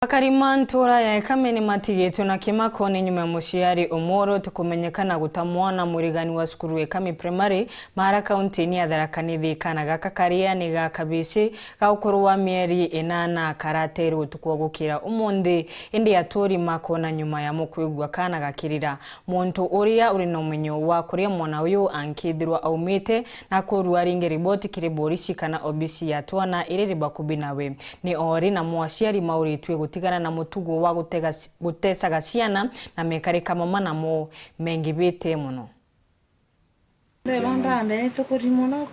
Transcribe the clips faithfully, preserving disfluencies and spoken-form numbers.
Akari ma ntura ya Ekame ni matigitwe na kimako ni nyuma ya muciari umwe uria utikumenyekana guta mwana mwirigani wa cukuru ya Ekame Primary, Mara, kaunti-ini ya Tharaka Nithi. Kaana gaka karia ni ga kabici ga ukuru wa mieri inana karateirwe utuku wa gukira umunthi, indi aturi makona nyuma yamo kwigua kaana gakirira. Muntu uria uri na umenyo wa kuria mwana uyu ankithirwa aumite na kurua aringe riboti kiri borisi kana obisi ya twana iri ri bakubi nawe. Ni ori namo aciari mauritue gutigana na mutugo wa gutega, gutecaga ciana na mekarika mama namo mengibite mono.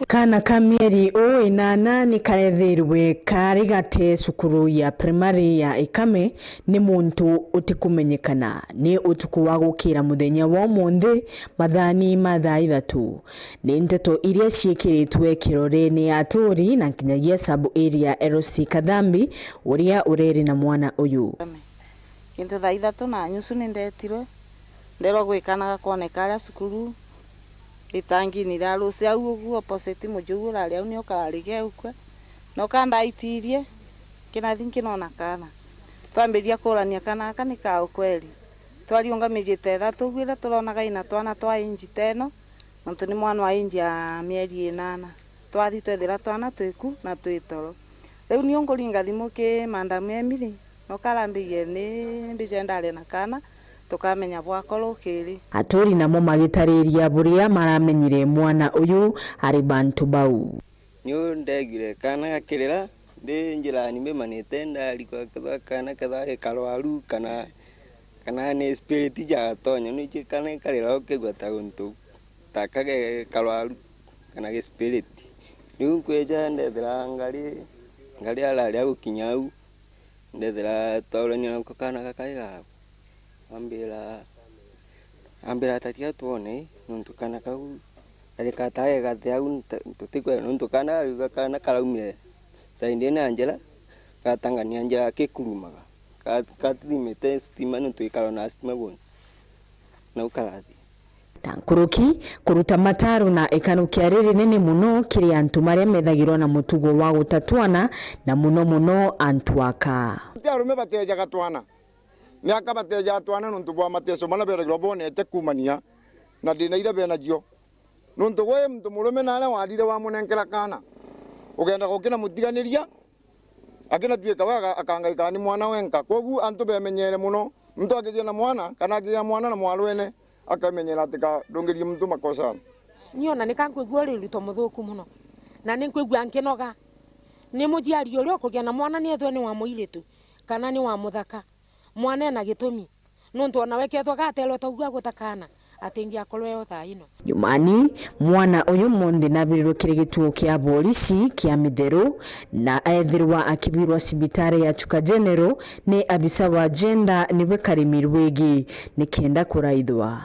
Kaana ka mieri uu inana ni kareethirwe kari gate cukuru ya primary ya Ikame ni muntu utikumenyekana. Ni utuku wa gukira muthenya wa umunthi, mathaani ma thaa ithatu. Ni nteto iria ciikiritwe kirorene aturi na nkinyagia sub area L C Kathambi, uria ureri na mwana uyu. Kintu thaa ithatu na nusu ni ndetirwe, nderwa gwikanaga kwoneka aria cukuru, itangini ria ruci au ugu opposite muji ugu urari au nio karari geukwe, no kandaitirie, kinathi nkinona kaana. Twambiria kurania kaana gaka ni ka ukweli. Twariunga miji ta ithatu ugu iria turonaga ina twana twa inji teno, nontu ni mwana wa inji ya mieri inana. Twathi twethira twana twiku na twi toro. Riu niu nkuringa thimu ki Madam Emily, no karambirie ni mbije ndare na kaana, tukamenya bwakorwo kiri. Aturi namo magitariria buria maramenyire mwana uyu ari bantu bau. Niu ndegire kaana gakirira, ndi njirani mbimanite, ndarigwa kethira kaana kethira gi karwaru kana, kana ni spirit jatonya, niu kaana gikarira ukigua ta untu ta ka ge karwaru kana gi spirit. Riu nkwija ndethira ngari, ngari arari agukinya au, ndethira twaurania nako kaana gaka i gau. Ambira, ambira, "Tatiga twone, nontu kaana kau kari katage gate au, nta-, tutikwenda, nontu kaana, kaana karaumire side ina ya njira, gatangania njira gakikurumaga. Ka-, katithimite stima, nontu ikarona stima bonthe. Nau karathi." Na nkuruki, kuruta mataro na ikanukia ri rinene mono kiri antu maria methagirwa na mutugo wa guta twana, na mono mono antu aka. Ti arume batejaga twana. Ni aka batejaga twana nontu bwa mateso maria beragirwa bonete kuumania na thina iria benacio. Nontu gwe muntu murume naria warire wamunenkera kaana, ugenda gukina mutiganiria, akinatuika we aga-, akangaika ni mwana wenka. Kwogu antu bemenyere mono, muntu akigia na mwana, kana akigia mwana na mwarwene, akamenyera atikadungirie muntu makosana. Ni ona nika nkwigua uri ruto muthuku mono, na ni nkwigua nkinoga. Ni muciari uria ukugia na mwana ni ethwe ni wa muiritu, kana ni wa muthaka. Mwana ena gitumi, nontu ona we kethwa gaterwe ta uguo aguta kaana, atingiakorwa eo thaa ino. Nyumani, mwana uyu munthi nabirirwe kiri gituo kia borisi kia Mitheru, na ethirwa akibirwa cibitari ya Chuka General ni abisa wa gender niwe Karimi Rwigi, nikenda kuraithwa.